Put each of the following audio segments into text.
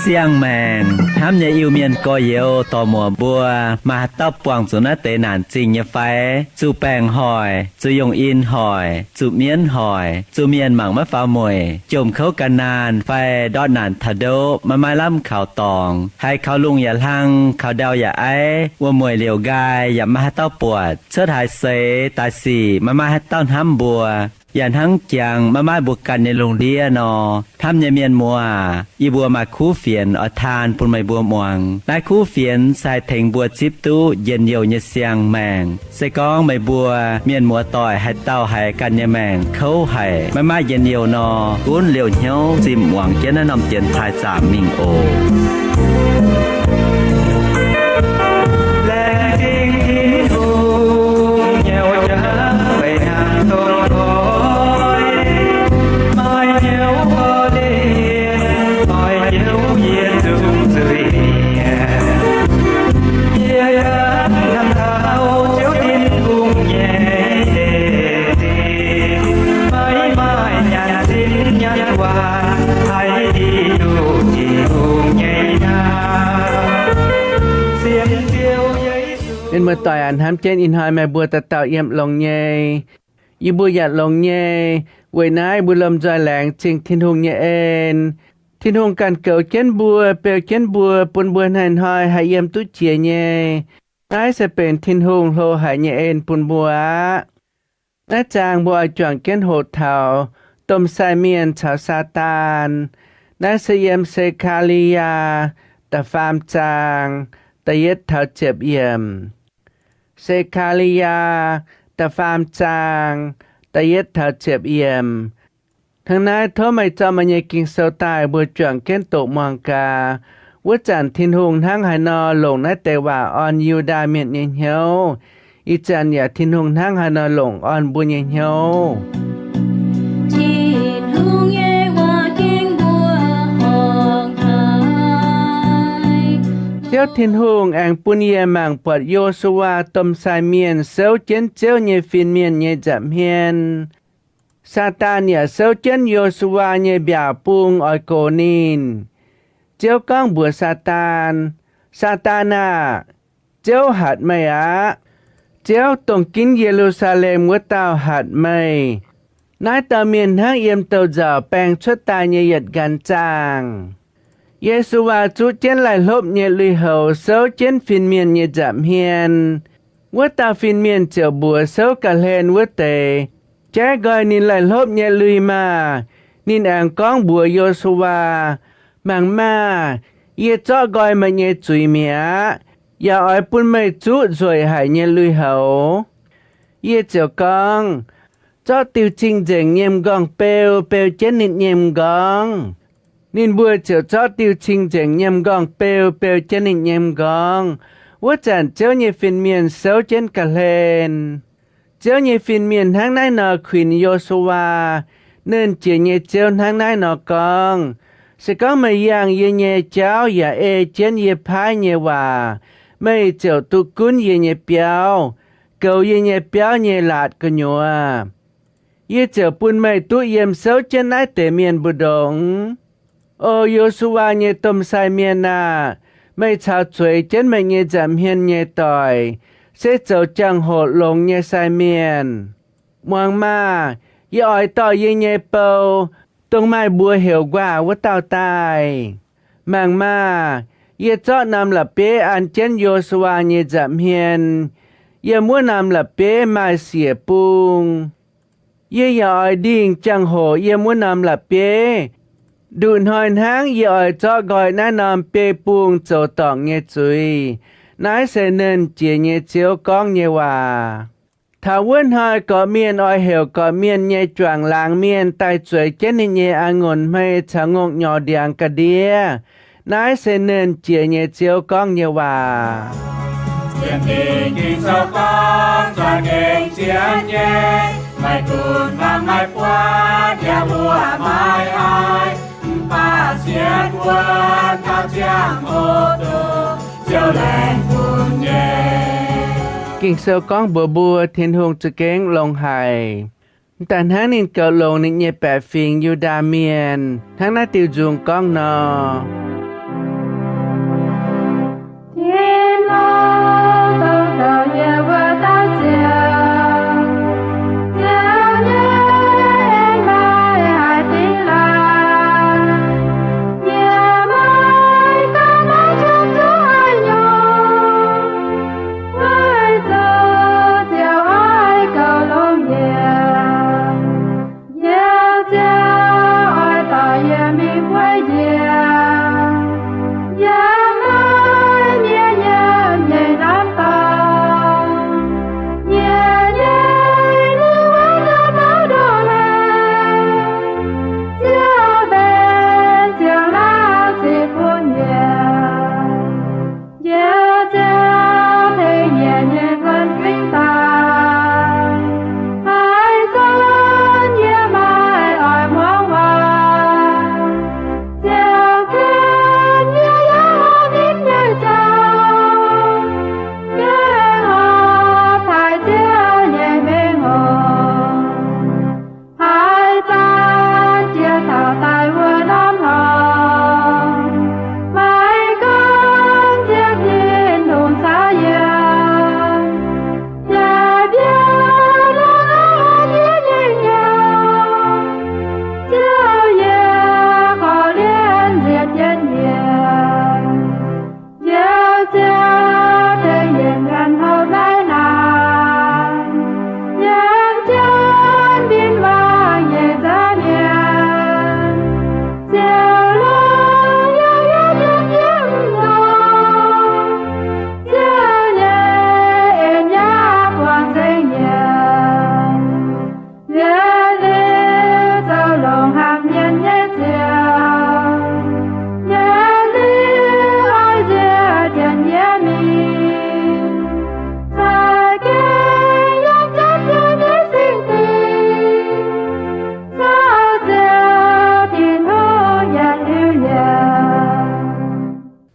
Siang-maengc hnamv nyei Iu-Mienh gorx-youz dorc-muoc mbuo, maaih haaix dauh buangh zuqc naaiv deix naanc zingh nyei fai? Zuqc baengc hoic, zuqc yungh in hoic, zuqc mienv hoic, zuqc mienh mangc maiv faaux mueic, jomc kouv gan naanh fai ndortv naanc taux ndoqv maiv maaih lamh kaux dorngx, haiz kaux lungh yaac hlang, kaux ndau yaac aiv, wuom-mueic liouc nqaai yaac maiv maaih haaix dauh buatc, cuotv haaix seix daaih sic maiv maaih haaix dauh hnamv mbuo, yaac hnangv jangx maiv maaih mbuo ganh nyei lungh ndiev nor. Hnamv nyei mienh muoz aac, yie mbuo maaih kuv fienx oix taan bun meih mbuo muangx. Naaiv kuv fienx se haih tengx mbuo zipv duqv njien-youh nyei siang-maengc. Se gorngv meih mbuo mienh muoz doic haaix dauh haiz ganh nyei maengc kouv haic, maiv maaih njien-youh nor, gunv liouh hnyouv zimh muangx jienv naaiv norm dienx taaih zaamc mingh oc. Mienh muoz doic aac, hnamv jienv ih hnoi meih mbuo dauh dauh yiem longx nyei. Yie mbuo yaac longx nyei. Weic naaiv mbuo lomh nzoih laengz zingh Tin-Hungh nyei en. Tin-Hungh ganh goux jienv mbuo, beu jienv mbuo, bun mbuo hnoi-hnoi haih yiem duqv jiex nyei. Naaiv se benx Tin-Hungh hlo haic nyei en bun mbuo aqv. Naaiv zaang mbuo oix juangc jienv hoqc taux domh sai mienh caux Saadaan. Naaiv se yiem Se^kaa^li^yaa da'faam zaang da'yietv taux ziepc yiemc. Se^kaa^li^yaa da'faam zaang da'yietv taux ziepc yiemc. Hnangv naaiv tov meih zorqv meih nyei Ging-Sou daaih, mbuo juangc jienv doqc muangx gaax. Wuov zanc Tin-Hungh hnangv haaix nor longc naaiv deix waac orn Yu^ndaa Mienh nyei hnyouv, ih zanc yaac Tin-Hungh hnangv haaix nor longc orn mbuo nyei hnyouv. Tin-Hungh nyei waac ging mbuo horngc haic. Ziouv Tin-Hungh aengx bun yie mangc buatc Yo^su^waa domh sai mienh souv jienv Ziouv nyei fin-mienh nyei nza'hmien. Saadaan yaac souv jienv Yo^su^waa nyei mbiaauc bung oix gox ninh. Ziouv gorngv mbuox Saadaan, Saadaan aah! Ziouv hatc meih aqv. Ziouv, dongh ginv Ye^lu^saa^lem wuov dauh, hatc meih. Naaiv dauh mienh hnangv yiem douz-nzauc baeng cuotv daaih nyei yietc nqanx zaangh. Ye^su^waa zuqv jienv laih hlopv nyei lui-houx souv jienv fin-mienh nyei nza'hmien. Wuov dauh fin-mienh ziouc mbuox souv ga'hlen wuov deix, jaiv nqoi ninh laih hlopv nyei lui maah! Ninh aengx gorngv mbuox Yo^su^waa, Mangc maah! Yie zorqv nqoi meih nyei zuiz mi'aqv, yaac oix bun meih zuqv nzueic haic nyei lui-houx. Yie ziouc gorngv, Zorqv diuh cing-nzengc nyei m'nqorngv-beu beu jienv ninh nyei m'nqorngv. Ninh mbuo ziouc zorqv diuh cing-nzengc nyei m'nqorngv-beu beu jienv ninh nyei m'nqorngv. Wuov zanc Ziouv nyei fin-mienh souv jienv ga'hlen. Ziouv nyei fin-mienh hnangv naaiv nor kuinx Yo^su^waa. Nernh Jiex nyei Ziouv hnangv naaiv nor gorngv, Se gorngv meih yangh yie nyei jauv yaac ei jienv yie paaiv nyei waac, meih ziouc duqv gunv yie nyei biauv, goux yie nyei biauv nyei laatc gu'nyuoz. Yie ziouc bun meih duqv yiem souv jienv naaiv deix mienh mbu'ndongx. O Yo^su^waa nyei domh sai mienh aah! Meih caux zueiz jienv meih nyei nza'hmien nyei doic, se zoux jangx-hoc longx nyei sai mienh. Muangx maah! Yie oix dorh yie nyei bou, dongh maaih mbuox heuc Nquaah wuov dauh daaih. Mangc maah! Yie zorqv norm la'bieiv an jienv Yo^su^waa nyei nza'hmien. Yiem wuov norm la'bieiv maaih siec bung. Yie yaac oix ndingh jangx-hoc yiem wuov norm la'bieiv. Nduqc hnoi hnangv yie oix zorqv nqoi naaiv norm biei bung zoux dorngc nyei zuiz. Naaiv se Nernh Jiex nyei Ziouv gorngv nyei waac. Taux wuov hnoi gorqv-mienh oix heuc gorqv-mienh nyei juangc laangz mienh daaih zueiz jienv ninh nyei a'ngunc hmei caux ngongh nyorx ndiangx ga'ndiev. Naaiv se Nernh Jiex nyei Ziouv gorngv nyei waac. Sienx Ging-Sou gorngv zuangx gengh zien nyei, maiv gunv mangc maiv buatc, yaac mbuoqc maiv haih, mv baac Ging-Sou gorngv mbuox mbuo, Tin-Hungh za'gengh longx haic, m'daaih hnangv ninh goux longx ninh nyei baeqc fingx, Yu^ndaa Mienh, hnangv naaiv diuh nzung gorngv nor.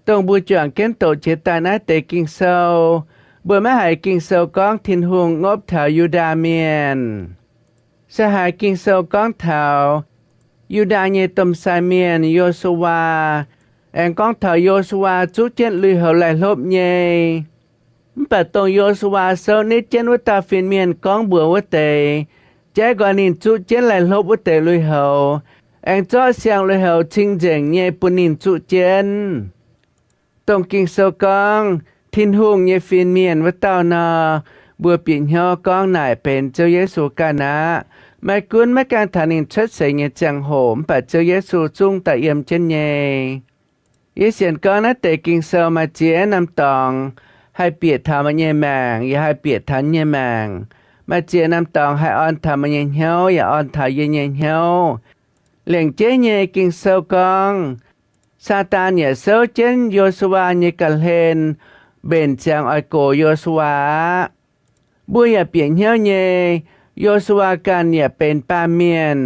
Dongh mbuo juangc jienv doqc jiex daaih naaiv deix Ging-Sou, mbuo maiv haiz Ging-Sou gorngv Tin-Hungh ngopv taux Yu^ndaa Mienh. Se haiz Ging-Sou gorngv taux Yu^ndaa nyei domh sai mienh, Yo^su^waa, aengx gorngv taux Yo^su^waa zuqv jienv lui-houx laih hlopv nyei. Mv baac dongh Yo^su^waa souv nitv jienv wuov dauh fin-mienh gorngv mbuox wuov deix, jaiv nqoi ninh zuqv jienv laih hlopv wuov deix lui-houx, aengx zorqv siang lui-houx cing nzengc nyei bun ninh zuqv jienv. Dongh Ging-Sou gorngv Tin-Hungh nyei fin-mienh wuov dauh nor, mbuo bieqc hnyouv gorngv naaic benx Ziouv Yesu ganh aqv. Maiv gunv maiv gaengh taux ninh cuotv seix nyei ziangh hoc, mv baac Ziouv Yesu zungv daaih yiem jienv nyei. Yie sienx gorngv naaiv deix Ging-Sou maaih ziex norm dorngx haih bieqc taux meih nyei maengc, yaac haih bieqc taux yie nyei maengc. Maaih ziex norm dorngx haih orn taux meih nyei hnyouv, yaac orn taux yie nyei hnyouv. Lengc jeiv nyei Ging-Sou gorngv, Saadaan yaac souv jienv Yo^su^waa nyei ga'hlen mbenc ziangx oix gox Yo^su^waa aqv. Mbuo yaac bieqc hnyouv nyei, Yo^su^waa ganh yaac benx baamh mienh.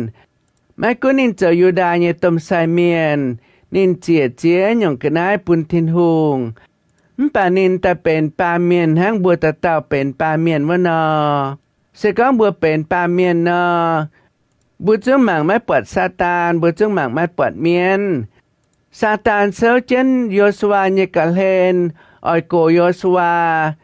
Maiv gunv ninh zoux Yu^ndaa nyei domh sai mienh, ninh ziec ziex nyungc ga'naaiv bun Tin-Hungh, mv baac ninh daaih benx baamh mienh hnangv mbuo dauh dauh benx baamh mienh wuov nor. Se gorngv mbuo benx baamh mienh nor, mbuo zungv mangc maiv buatc Saadaan, mbuo zungv mangc maiv buatc mienv. Saadaan souv jienv Yo^su^waa nyei ga'hlen oix gox Yo^su^waa.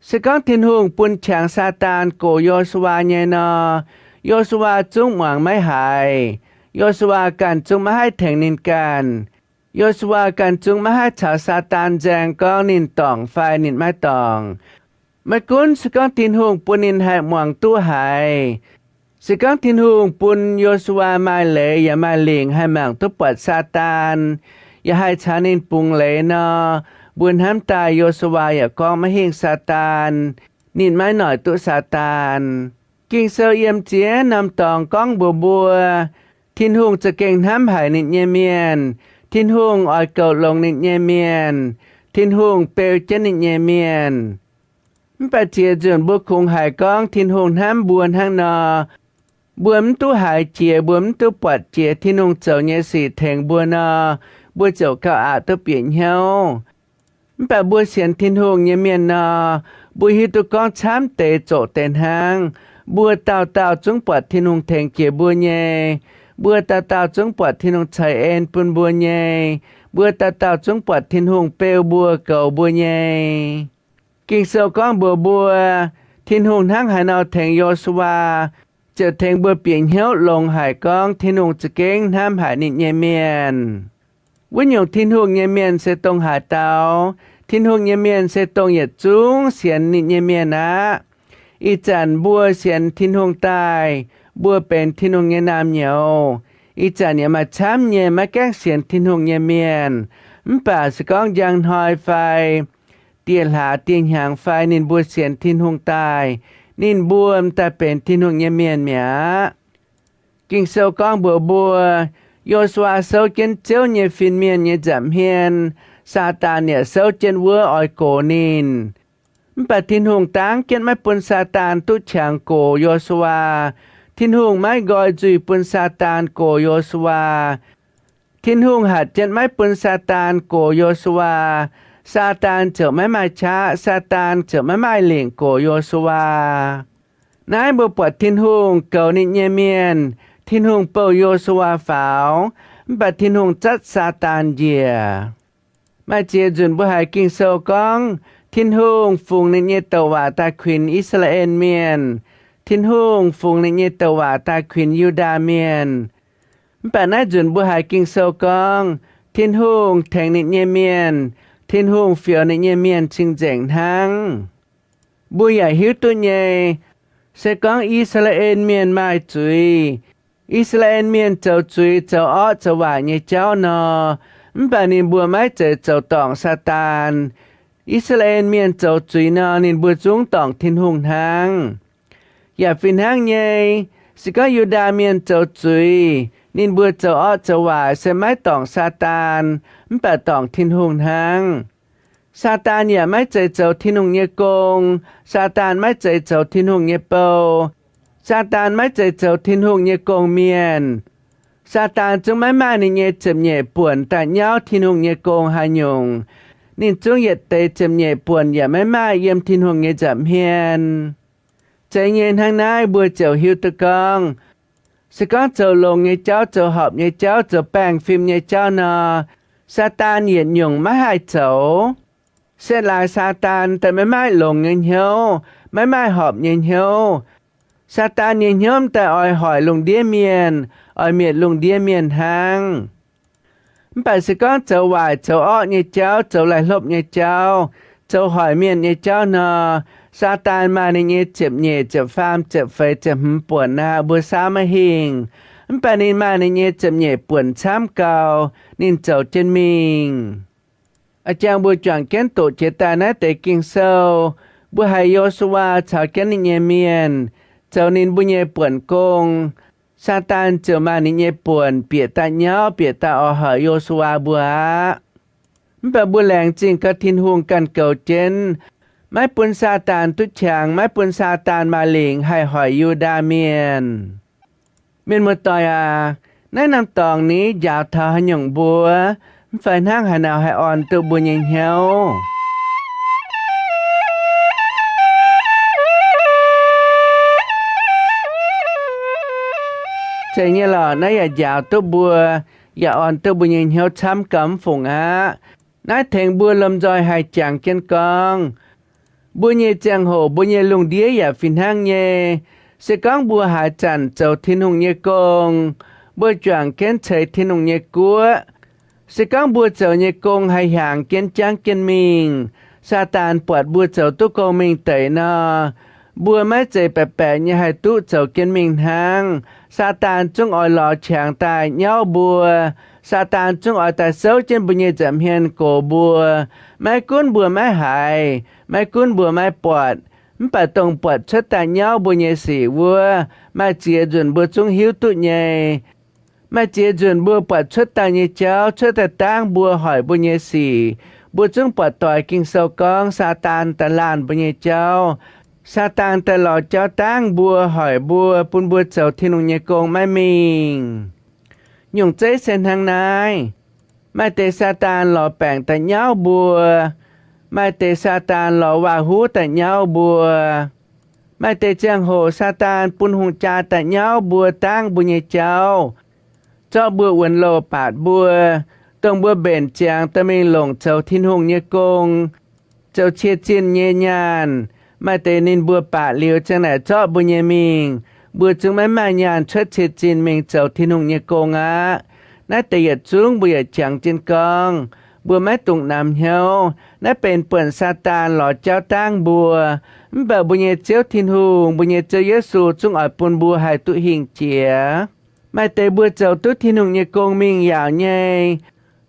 Se gorngv Tin-Hungh bun qangx Saadaan gox Yo^su^waa nyei nor, Yo^su^waa zungv muangx maiv haiz. Yo^su^waa ganh zungv maiv haih tengx ninh ganh. Yo^su^waa ganh zungv maiv haih caux Saadaan nzaeng gorngv ninh dorngc fai ninh maiv dorngc. Maiv gunv se gorngv Tin-Hungh bun ninh haih muangx duqv haiz, se gorngv Tin-Hungh bun Yo^su^waa maaih leiz yaac maaih lingc haih mangc duqv buatc Saadaan, yaac haih caux ninh bungx leiz nor, mbuo hnamv daaih Yo^su^waa yaac gorngv maiv hingh Saadaan, ninh maiv noic duqv Saadaan. Ging-Sou yiem ziex norm dorngx gorngv mbuox mbuo, Tin-Hungh za'gengh hnamv haic ninh nyei mienh. Tin-Hungh oix goux longx ninh nyei mienh. Tin-Hungh beu jienv ninh nyei mienh. Mv baac ziex nzunc mbuo kungx haiz gorngv Tin-Hungh hnamv mbuo hnangv nor, mbuo mv duqv haiz jiex, mbuo mv duqv buatc jiex Tin-Hungh zoux nyei sic tengx mbuo nor, mbuo ziouc gauh aqc duqv bieqc hnyouv. Mv baac mbuo sienx Tin-Hungh nyei mienh nor, mbuo hiuv duqv gorngv camv deix zoqc deix hnangv. Mbuo dauh dauh zungv buatc Tin-Hungh tengx jiex mbuo nyei. Mbuo dauh dauh zungv buatc Tin-Hungh ceix en bun mbuo nyei. Mbuo dauh dauh zungv buatc Tin-Hungh beu mbuo, goux mbuo nyei. Ging-Sou gorngv mbuox mbuo, Tin-Hungh hnangv haaix nor tengx Yo^su^waa, ziouc tengx mbuo bieqc hnyouv longx haic gorngv Tin-Hungh za'gengh hnamv haic ninh nyei mienh. Wuov nyungc Tin-Hungh nyei mienh se dongh haaix dauh? Tin-Hungh nyei mienh se dongh yietc zungv sienx ninh nyei mienh aqv. Ih zanc mbuo sienx Tin-Hungh daaih, mbuo benx Tin-Hungh nyei naamh nyouz. Ih zanc yaac maaih camv nyei maiv gaengh sienx Tin-Hungh nyei mienh, mv baac se gorngv njang hnoi fai dieh hlaax dieh hnyangx fai ninh mbuo sienx Tin-Hungh daaih, ninh mbuo m'daaih benx Tin-Hungh nyei mienh mi'aqv. Ging-Sou gorngv mbuox mbuo, Yo^su^waa souv jienv Ziouv nyei fin-mienh nyei nza'hmien, Saadaan yaac souv jienv wuov oix gox ninh. Mv baac Tin-Hungh dangv jienv maiv bun Saadaan duqv qangx gox Yo^su^waa. Tin-Hungh maiv nqoi nzuih bun Saadaan gox Yo^su^waa. Tin-Hungh hatc jienv maiv bun Saadaan gox Yo^su^waa, Saadaan ziouc maiv maaih qaqv, Saadaan ziouc maiv maaih lingc gox Yo^su^waa. Naaiv mbuo buatc Tin-Hungh goux ninh nyei mienh. Tin-Hungh bouh Yo^su^waa faaux, mv baac Tin-Hungh zatv Saadaan njiec. Maaih ziex nzunc mbuo haiz Ging-Sou gorngv, Tin-Hungh fungx ninh nyei douc waac daaih kuinx I^saa^laa^en Mienh. Tin-Hungh fungx ninh nyei douc waac daaih kuinx Yu^ndaa Mienh. Mv baac naaiv nzunc mbuo haiz Ging-Sou gorngv, Tin-Hungh tengx ninh nyei mienh, Tin-Hungh fioux ninh nyei mienh cing-nzengc hnangv. Mbuo yaac hiuv duqv nyei, se gorngv I^saa^laa^en Mienh maaih zuiz, I^saa^laa^en Mienh zoux zuiz, zoux orqv, zoux waaic nyei jauv nor, mv baac ninh mbuo maiv zeiz zoux dorngc Saadaan. I^saa^laa^en Mienh zoux zuiz nor, ninh mbuo zungv dorngc Tin-Hungh hnangv. Yaac fih hnangv nyei, se gorngv Yu^ndaa Mienh zoux zuiz, ninh mbuo zoux orqv zoux waaic se maiv dorngc Saadaan, mv baac dorngc Tin-Hungh hnangv. Saadaan yaac maiv zeiz zoux Tin-Hungh nyei gong. Saadaan maiv zeiz zoux Tin-Hungh nyei bou. Saadaan maiv zeiz zoux Tin-Hungh nyei gong-mienh. Saadaan zungv maiv maaih ninh nyei ziepc nyeic buonc daaih nyauv Tin-Hungh nyei gong haaix nyungc. Ninh zungv yietc deix ziepc nyeic buonc yaac maiv maaih yiem Tin-Hungh nyei nza'hmien. Zeiz nyei hnangv naaiv mbuo ziouc hiuv duqv gorngv, se gorngv zoux longx nyei jauv, zoux horpc nyei jauv, zoux baengh fim nyei jauv nor, Saadaan yietc nyungc maiv haih zoux. Se laaix Saadaan daaih maiv maaih longx nyei hnyouv, maiv maaih horpc nyei hnyouv. Saadaan nyei hnyouv daaih oix hoic lungh ndiev mienh, oix mietc lungh ndiev mienh hnangv. Mv baac se gorngv zoux waaic, zoux orqv nyei jauv, zoux laih hlopv nyei jauv, zoux hoic mienh nyei jauv nor, Saadaan maaih ninh nyei ziepc nyeic, ziepc faam, ziepc feix, ziepc hmz buonc aqv, mbuo saauv maiv hingh. Mv baac ninh maaih ninh nyei ziepc nyeic buonc camv gau, ninh zoux jienv mingh. A'jang mbuo juangc jienv doqc jiex daaih naaiv deix Ging-Sou, mbuo haiz Yo^su^waa caux jienv ninh nyei mienh zoux ninh mbuo nyei buonc gong, Saadaan ziouc maaih ninh nyei buonc bieqc daaih nyauv, bieqc daaih oix hoic Yo^su^waa mbuo aqv. Mv baac mbuo laengz zingh gau Tin-Hungh ganh goux jienv, maiv bun Saadaan duqv qangx, maiv bun Saadaan maaih lingc haih hoic Yu^ndaa Mienh. Mienh muoz-doic aac, naaiv norm dorngx ni njaaux taux haaix nyungc mbuo, mv fai hnangv haaix nor haih orn duqv mbuo nyei hnyouv? Zeiz nyei lorqc, naaiv yaac njaaux duqv mbuo, yaac orn duqv mbuo nyei hnyouv camv gau mv fungc aqv. Naaiv tengx mbuo lomh nzoih haih jangx jienv gorngv, mbuo nyei ziangh hoc, mbuo nyei lungh ndiev yaac fih hnangv nyei. Se gorngv mbuo haaix zanc zoux Tin-Hungh nyei gong, mbuo juangc jienv ceix Tin-Hungh nyei guoqv, se gorngv mbuo zoux nyei gong haih hiaangx jienv jangv jienv mingh, Saadaan buatc mbuo zoux duqv gong mingh deix nor, mbuo maiv zeiz baeqc baeqc nyei haih duqv zoux jienv mingh hnangv. Saadaan zungv oix lorz qangx daaih nyauv mbuo. Saadaan zungv oix daaih souv jienv mbuo nyei nza'hmien gox mbuo. Maiv gunv mbuo maiv haiz, maiv gunv mbuo maiv buatc, mv baac dongh buatc cuotv daaih nyauv mbuo nyei sic wuov, maaih ziex nzunc mbuo zungv hiuv duqv nyei. Maaih ziex nzunc mbuo buatc cuotv daaih nyei jauv, cuotv daaih dangv mbuo hoic mbuo nyei sic, mbuo zungv buatc doix Ging-Sou gorngv Saadaan daaih laanh mbuo nyei jauv. Saadaan daaih lorz jauv dangv mbuo, hoic mbuo, bun mbuo zoux Tin-Hungh nyei gong maiv mingh. Nyungc zeiv se hnangv naaiv. Maaih deix Saadaan lorz baengc daaih nyauv mbuo. Maaih deix Saadaan lorz waac-huv daaih nyauv mbuo. Maaih deix ziangh hoc Saadaan bun hungh jaa daaih nyauv mbuo, dangv mbuo nyei jauv, zorqv mbuo wuonx loh, baatc mbuo, dongh mbuo mbenc ziangx dorh mingh longc zoux Tin-Hungh nyei gong, zoux cie zinh nyei nyaanh. Maaih deix ninh mbuo baatc liuz ziang naaic zorqv mbuo nyei mingh, mbuo zungv maiv maaih nyaanh cuotv cie zinh mingh zoux Tin-Hungh nyei gong aqv. Naaiv deix yietc zungv mbuo yaac jangx jienv gorngv, mbuo maiv dungx namx hnyouv. Naaiv benx buonc Saadaan lorz jauv dangv mbuo. Mv baac mbuo nyei Ziouv Tin-Hungh, mbuo nyei Ziouv Yesu zungv oix bun mbuo haih duqv hingh jiex. Maaih deix mbuo zoux duqv Tin-Hungh nyei gong mingh yaauc nyei,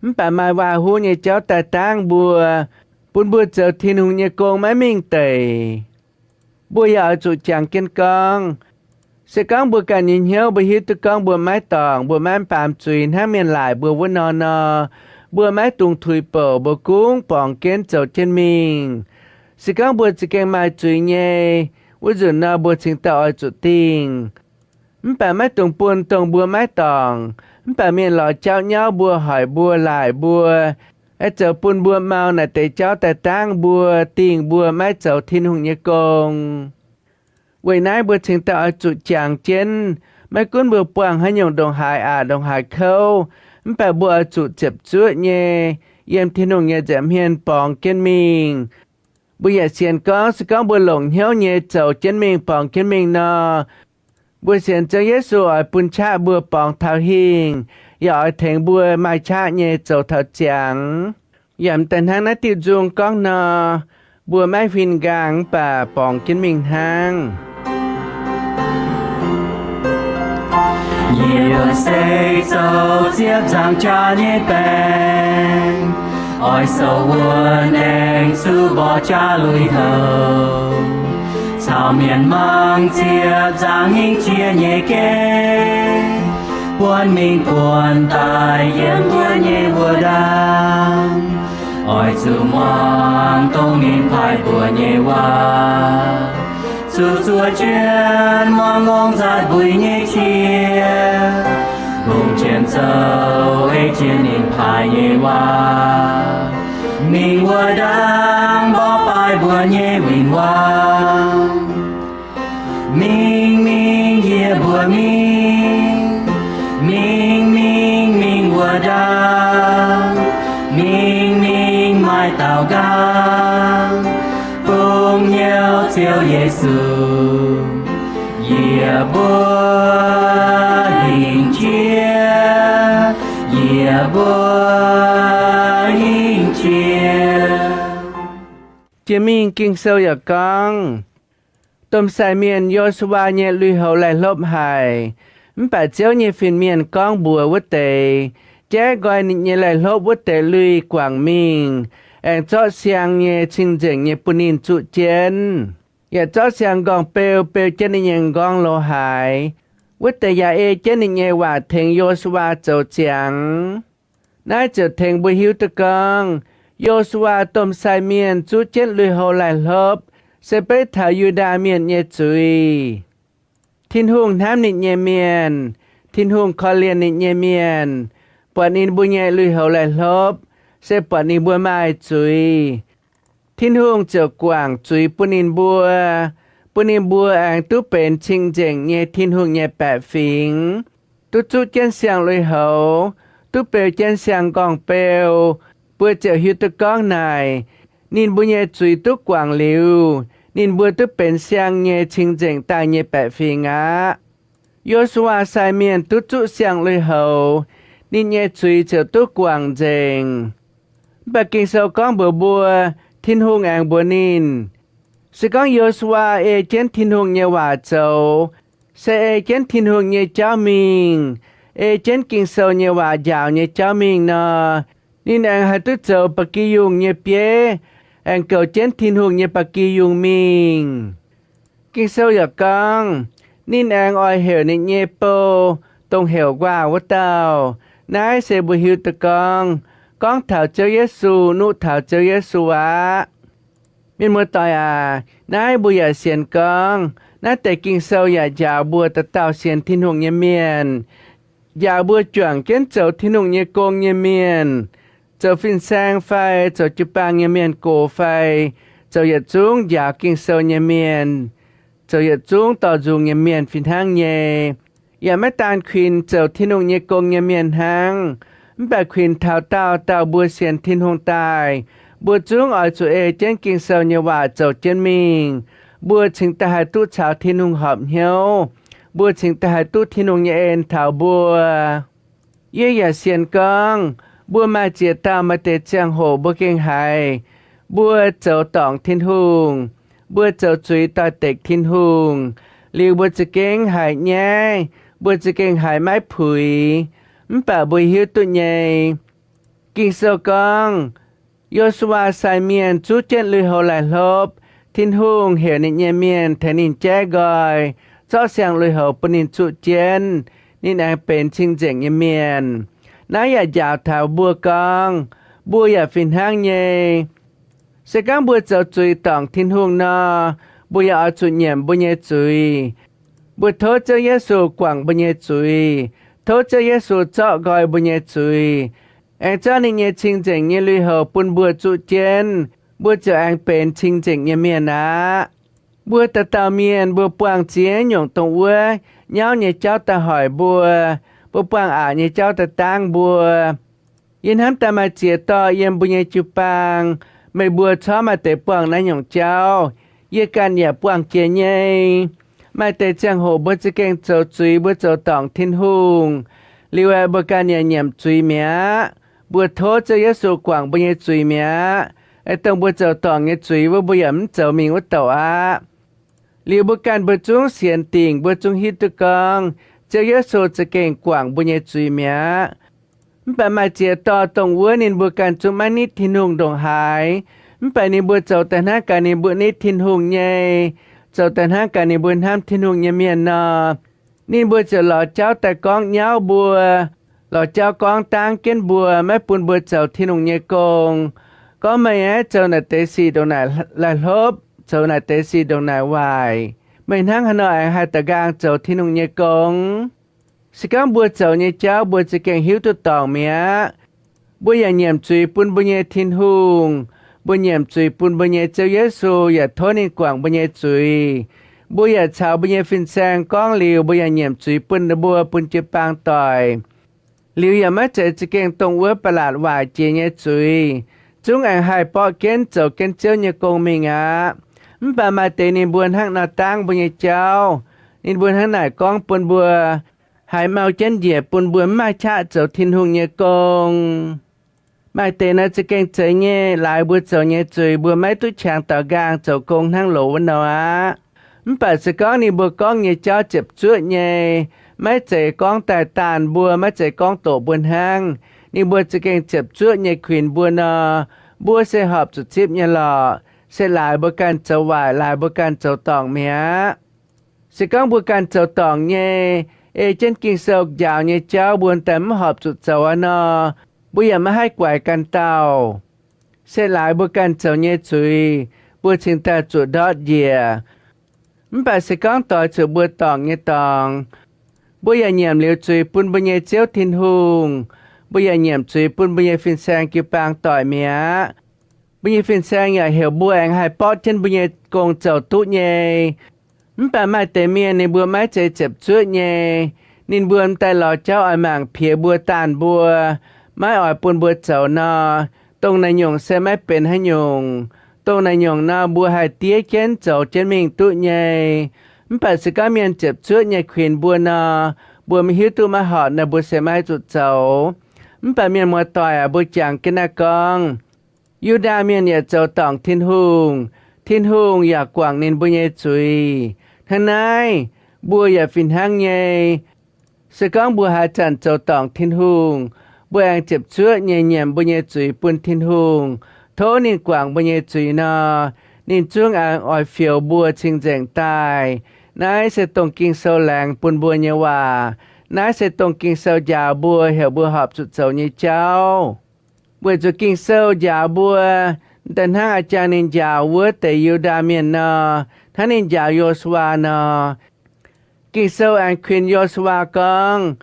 mv baac maaih waac-huv nyei jauv daaih dangv mbuo, bun mbuo zoux Tin-Hungh nyei gong maiv mingh deic. Mbuo yaac oix zuqc jangx jienv gorngv, se gorngv mbuo ganh nyei hnyouv mbuo hiuv duqv gorngv mbuo maiv dorngc, mbuo maiv baamz zuiz hnangv mienh laaic mbuo wuov nor nor, mbuo maiv dungx tuix bouc, mbuo kungx borngz jienv zoux jienv mingh. Se gorngv mbuo za'gengh maaih zuiz nyei, wuov nzunc nor mbuo cingx daaih oix zuqc dingh. Mv baac maiv dungx bun dongh mbuo maiv dorngc, mv baac mienh lorz jauv nyauv mbuo, hoic mbuo, laaic mbuo, aengx zoux bun mbuo mau naaic deix jauv daaih dangv mbuo, dingh mbuo maiv zoux Tin-Hungh nyei gong. Weic naaiv mbuo cingx daaih oix zuqc jangx jienv, maiv gunv mbuo buangh haaix nyungc ndongc haaix aqc, ndongc haaix kouv, mv baac mbuo oix zuqc ziepc zuoqv nyei yiem Tin-Hungh nyei nza'hmien borngz jienv mingh. Mbuo yaac sienx gorngv, se gorngv mbuo longc hnyouv nyei zoux jienv mingh, borngz jienv mingh nor, mbuo sienx Ziouv Yesu oix bun qaqv mbuo borngz taux hingh, yaac oix tengx mbuo maaih qaqv nyei zoux taux ziangx. Yaac m'daaih hnangv naaiv diuh nzung gorngv nor, mbuo maiv huin nqaang mv baac borngz jienv mingh hnangv. Yie buonv-seix zoux ziepc nzaangc jaax nyei baengc, oix souc wuonh aengx zuqc mborqv jaax lui-houx, caux mienh mangc ziepc nzaangc hingh jiex nyei geh, buonv mingh buonv daaih yiem mbuo nyei wuov ndaangc. Oix zuqc muangx dongh ninh paaiv mbuo nyei waac, zuqc zuov jienv muangx longx nzaatc mbuiz nyei qiex, longc jienv zoux ei jienv ninh paaiv nyei waac. Mingh wuov ndaangc mborqv baaih mbuo nyei win-wangv. Mingh, mingh, yie mbuo mingh. Mingh, mingh, mingh wuov ndaangc. Mingh, mingh, maaih daaux nqaang, bun hnyouv Ziouv Yesu. Yie mbuo hingh jiex, yie mbuo hingh jiex. Jiex mingh Ging-Sou yaac gorngv, domh sai mienh Yo^su^waa nyei lui-houx laih hlopv haic. Mv baac Ziouv nyei fin-mienh gorngv mbuox wuov deix, jaiv nqoi ninh nyei laih hlopv wuov deix lui-guangc mingh, aengx zorqv siang nyei cing-nzengc nyei bun ninh zuqv jienv, yaac zorqv siang nqorngv-beu beu jienv ninh nyei nqorngv lo haaix. Wuov deix yaac ei jienv ninh nyei waac tengx Yo^su^waa zoux ziangx. Naaiv ziouc tengx mbuo hiuv duqv gorngv, Yo^su^waa domh sai mienh zuqv jienv lui-houx laih hlopv se beiv taux Yu^ndaa Mienh nyei zuiz. Tin-Hungh hnamv ninh nyei mienh, Tin-Hungh korv-lienh ninh nyei mienh, buatc ninh mbuo nyei lui-houx laih hlopv, se buatc ninh mbuo maaih zuiz. Tin-Hungh ziouc guangc zuiz bun ninh mbuo, bun ninh mbuo aengx duqv benx cing-nzengc nyei Tin-Hungh nyei baeqc fingx, duqv zuqv jienv siang lui-houx, duqv beu jienv siang nqorngv-beu. Mbuo ziouc hiuv duqv gorngv naaic, ninh mbuo nyei zuiz duqv guangc liuz, ninh mbuo duqv benx siang nyei cing-nzengc daaih nyei baeqc fingx aqv. Yo^su^waa sai mienh duqv zuqv siang lui-houx, ninh nyei zuiz ziouc duqv guangc nzengc. Mv baac Ging-Sou gorngv mbuox mbuo, Tin-Hungh aengx mbuox ninh, se gorngv Yo^su^waa ei jienv Tin-Hungh nyei waac zoux, se ei jienv Tin-Hungh nyei jauv mingh, ei jienv Ging-Sou nyei waac njaaux nyei jauv mingh nor, ninh aengx haih duqv zoux ba'gi yungh nyei bieiv, aengx goux jienv Tin-Hungh nyei ba'gi yungh mingh. Ging-Sou yaac gorngv, ninh aengx oix heuc ninh nyei bou, dongh heuc Nquaah wuov dauh. Naaiv se mbuo hiuv duqv gorngv, gorngv taux Ziouv Yesu, nuqv taux Ziouv Yesu aqv. Mienh muoz-doic aac, naaiv mbuo yaac sienx gorngv naaiv deix Ging-Sou yaac njaaux mbuo dauh dauh sienx Tin-Hungh nyei mienh, njaaux mbuo juangc jienv zoux Tin-Hungh nyei gong nyei mienh, zoux fin-saeng fai zoux jiu-baang nyei mienh gox fai zoux yietc zungv njaaux Ging-Sou nyei mienh, zoux yietc zungv dorh nzung nyei mienh fih hnangv nyei. Yaac maiv daan kuinx zoux Tin-Hungh nyei gong nyei mienh hnangv, mv baac kuinx taux dauh dauh mbuo sienx Tin-Hungh daaih, mbuo zungv oix zuqc ei jienv Ging-Sou nyei waac zoux jienv mingh, mbuo cingx daaih haih duqv caux Tin-Hungh horpc hnyouv. Mbuo cingx daaih haih duqv Tin-Hungh nyei en taux mbuo. Yie yaac sienx gorngv mbuo maaih ziex dauh maaih deix ziangh hoc mbuo gengh haiz mbuo zoux dorngc Tin-Hungh, mbuo zoux zuiz doix-dekc Tin-Hungh, liuz mbuo za'gengh haiz nyaiv, mbuo za'gengh haiz maiv puix. Mv baac mbuo hiuv duqv nyei, Ging-Sou gorngv, Yo^su^waa sai mienh zuqv jienv lui-houx laih hlopv, Tin-Hungh heuc ninh nyei mienh tengx ninh jaiv nqoi, zorqv siang-lui-houx bun ninh zuqv jienv, ninh aengx benx cing-nzengc nyei mienh. Naaiv yaac njaaux taux mbuo gorngv, mbuo yaac fih hnangv nyei. Se gorngv mbuo zoux zuiz dorngc Tin-Hungh nor, mbuo yaac oix zuqc nyiemc mbuo nyei zuiz. Mbuo tov Ziouv Yesu guangc mbuo nyei zuiz, tov Ziouv Yesu zorqv nqoi mbuo nyei zuiz, aengx zorqv ninh nyei cing-nzengc nyei lui-houx bun mbuo zuqv jienv, mbuo ziouc aengx benx cing-nzengc nyei mienh aqv. Mbuo dauh dauh mienh mbuo buangh ziex nyungc dongh wuov nyauv nyei jauv daaih hoic mbuo, mbuo buangh aqc nyei jauv daaih dangv mbuo. Yie hnamv daaih maaih ziex dorh yiem mbuo nyei jiu-baang, meih mbuo corc maaih deix buangh naaiv nyungc jauv. Yie ganh yaac buangh jiex nyei. Maaih deix ziangh hoc mbuo za'gengh zoux zuiz, mbuo zoux dorngc Tin-Hungh. Liuz aeqv, mbuo ganh yaac nyiemc zuiz mi'aqv. Mbuo tov Ziouv Yesu guangc mbuo nyei zuiz mi'aqv. Aeqv, dongh mbuo zoux dorngc nyei zuiz wuov, mbuo yaac mv zoux mingh wuov douc aqv. Liuz mbuo ganh mbuo zungv sienx dingc, mbuo zungv hiuv duqv gorngv Ziouv Yesu za'gengh guangc mbuo nyei zuiz mi'aqv. Mv baac maaih ziex dorh dongh wuov ninh mbuo ganh zungv maiv nitv Tin-Hungh ndongc haaix. Mv baac ninh mbuo zoux daaih hnangv gaax ninh mbuo nitv Tin-Hungh nyei, zoux daaih hnangv gaax ninh mbuo hnamv Tin-Hungh nyei mienh nor, ninh mbuo ziouc lorz jauv daaih gorngv nyauv mbuo, lorz jauv gorngv dangv jienv mbuo, maiv bun mbuo zoux Tin-Hungh nyei gong. Gorngv meih aeqv, zoux naaiv deix sic ndongc naaic laih hlopv, zoux naaiv deix sic ndongc naaic waaic, meih hnangv haaix nor aengx haih da'nqaang zoux Tin-Hungh nyei gong? Se gorngv mbuo zoux nyei jauv mbuo za'gengh hiuv duqv dorngc mi'aqv, mbuo yaac nyiemc zuiz bun mbuo nyei Tin-Hungh, mbuo nyiemc zuiz bun mbuo nyei Ziouv Yesu yaac tov ninh guangc mbuo nyei zuiz. Mbuo yaac caux mbuo nyei fin-saeng gorngv liuz, mbuo yaac nyiemc zuiz bun ninh mbuo bun jiu-baang doic. Liuz yaac maiv zeiz za'gengh dongh wuov ba'latc waaic jiex nyei zuiz, zungv aengx haih borqv jienv zoux jienv Ziouv nyei gong mingh aqv. Mv baac maaih deix ninh mbuo hnangv nor dangv mbuo nyei jauv, ninh mbuo hnangv naaic gorngv bun mbuo, haiz mau jienv njiec bun mbuo mv maaih qaqv zoux Tin-Hungh nyei gong. Maaih deix nor za'gengh zeiz nyei, laaix mbuo zoux nyei zuiz mbuo maiv duqv qangx daux nqaang zoux gong hnangv loz wuov nor aqv. Mv baac se gorngv ninh mbuo gorngv nyei jauv ziepc zuoqv nyei, maiv zeiz gorngv daaih daanh mbuo, maiv zeiz gorngv doqc mbuo hnangv, ninh mbuo za'gengh ziepc zuoqv nyei kuinx mbuo nor, mbuo se horpc zuqc zipv nyei lorqc. Se laaix mbuo ganh zoux waaic, laaix mbuo ganh zoux dorngc mi'aqv. Se gorngv mbuo ganh zoux dorngc nyei, ei jienv Ging-Sou njaaux nyei jauv mbuo daaih mv horpc zuqc zoux aqv nor, mbuo yaac maiv haih guaix ganh dauh. Se laaix mbuo ganh zoux nyei zuiz, mbuo cingx daaih zuqc ndortv njiec. Mv baac se gorngv doix zuqc mbuo dorngc nyei dorngx, mbuo yaac nyiemc liuz zuiz bun mbuo nyei Ziouv Tin-Hungh, mbuo yaac nyiemc zuiz bun mbuo nyei fin-saeng jiu-baang doic mi'aqv. Mbuo nyei fin-saeng yaac heuc mbuo aengx haih borqv jienv mbuo nyei gong zoux duqv nyei. Mv baac maaih deix mienh ninh mbuo maiv zeiz ziepc zuoqv nyei. Ninh mbuo m'daaih lorz jauv oix mangc piex mbuo, daanh mbuo, maiv oix bun mbuo zoux nor, dongh naaiv nyungc se maiv benx haaix nyungc. Dongh naaiv nyungc nor, mbuo haih diev jienv zoux jienv mingh duqv nyei. Mv baac se gorngv mienh ziepc zuoqv nyei kuinx mbuo nor, mbuo maiv hiuv duqv maiv horpc nor, mbuo se maiv zuqc zoux. Mv baac mienh muoz-doic aac, mbuo jangx jienv naaiv gorngv, Yu^ndaa Mienh yaac zoux dorngc Tin-Hungh, Tin-Hungh yaac guangc ninh mbuo nyei zuiz. Hnangv naaiv, mbuo yaac fih hnangv nyei. Se gorngv mbuo haaix zanc zoux dorngc Tin-Hungh, mbuo aengx ziepc zuoqv nyei nyiemc mbuo nyei zuiz bun Tin-Hungh, tov ninh guangc mbuo nyei zuiz nor, ninh zungv aengx oix fioux mbuo cing-nzengc daaih. Naaiv se dongh Ging-Sou laengz bun mbuo nyei waac. Naaiv se dongh Ging-Sou njaaux mbuo, heuc mbuo horpc zuqc zoux nyei jauv. Weic zuqc Ging-Sou njaaux mbuo, daaih hnangv a'jangc ninh njaaux wuov deix Yu^ndaa Mienh nor, hnangv ninh njaaux Yo^su^waa nor. Ging-Sou aengx kuinx Yo^su^waa gorngv,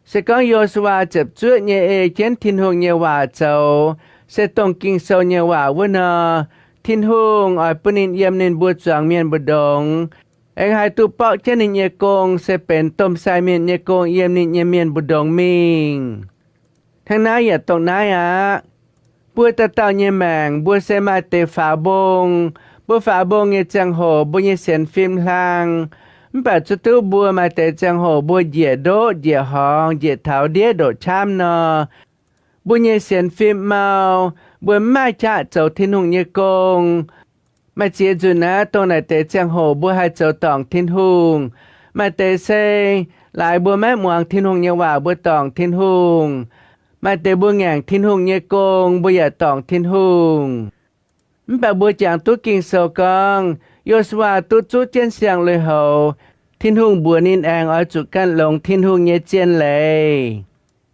se gorngv Yo^su^waa ziepc zuoqv nyei ei jienv Tin-Hungh nyei waac zoux, se dongh Ging-Sou nyei waac wuov nor, Tin-Hungh oix bun ninh yiem ninh mbuo zuangx mienh mbu'ndongx, aengx haih duqv borqv jienv ninh nyei gong, se benx domh sai mienh nyei gong yiem ninh nyei mienh mbu'ndongx mingh. Hnangv naaiv yaac dongh naaiv aqv. Mbuo dauh dauh nyei maengc, mbuo se maaih deix faaux mbong. Mbuo faaux mbong nyei ziangh hoc, mbuo nyei sienx fim hlang. Mv baac zuqc duqv mbuo maaih deix ziangh hoc mbuo njiec ndoqv, njiec horngz, njiec taux ndiev ndoqc qamv nor, mbuo nyei sienx fim mau, mbuo mv maaih qaqv zoux Tin-Hungh nyei gong. Maaih ziex nzunc aqv, dongh naaic deix ziangh hoc mbuo haih zoux dorngc Tin-Hungh. Maaih deix se laaix mbuo maiv muangx Tin-Hungh nyei waac mbuo dorngc Tin-Hungh. Maaih deix mbuo ngaengc Tin-Hungh nyei gong mbuo yaac dorngc Tin-Hungh. Mv baac mbuo jangx duqv Ging-Sou gorngv, Yo^su^waa duqv zuqv jienv siang-lui-houx, Tin-Hungh mbuox ninh aengx oix zuqc ganh longx Tin-Hungh nyei zien leiz,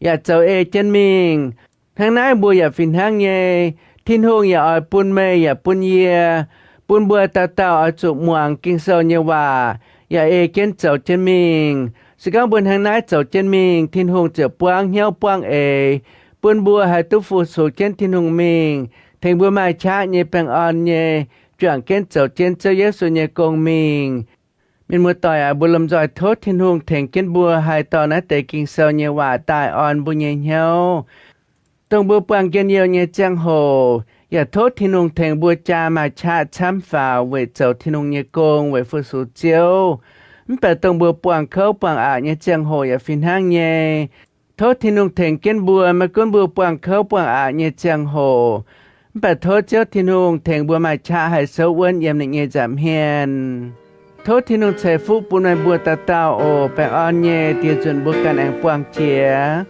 yaac zoux ei jienv mingh. Hnangv naaiv mbuo yaac fih hnangv nyei. Tin-Hungh yaac oix bun meih yaac bun yie, bun mbuo dauh dauh oix zuqc muangx Ging-Sou nyei waac, yaac ei jienv zoux jienv mingh. Se gorngv mbuo hnangv naaiv zoux jienv mingh, Tin-Hungh ziouc buangv hnyouv buangv eix, bun mbuo haih duqv fu-sux jienv Tin-Hungh mingh, tengx mbuo maaih qaqv nyei, baengh orn nyei, juangc jienv zoux jienv Ziouv Yesu nyei gong mingh. Mienh muoz-doic aac, mbuo lomh nzoih tov Tin-Hungh tengx jienv mbuo haih dorh naaiv deix Ging-Sou nyei waac daaih orn mbuo nyei hnyouv, dongh mbuo buangh njien-youh nyei ziangh hoc. Yaac tov Tin-Hungh tengx mbuo jaa maaih qaqv camv faaux weic zoux Tin-Hungh nyei gong, weic fu-sux Ziouv. Mv baac dongh mbuo buangh kouv buangh aqc nyei ziangh hoc yaac fih hnangv nyei. Tov Tin-Hungh tengx jienv mbuo, maiv gunv mbuo buangh kouv buangh aqc nyei ziangh hoc, mv baac tov Ziouv Tin-Hungh tengx mbuo maaih qaqv haih souv wuonv yiem ninh nyei nza'hmien. Tov Tin-Hungh ceix fuqv bun meih mbuo dauh dauh oc. Baengh orn nyei, diex nzunc mbuo ganh aengx buangh jiex.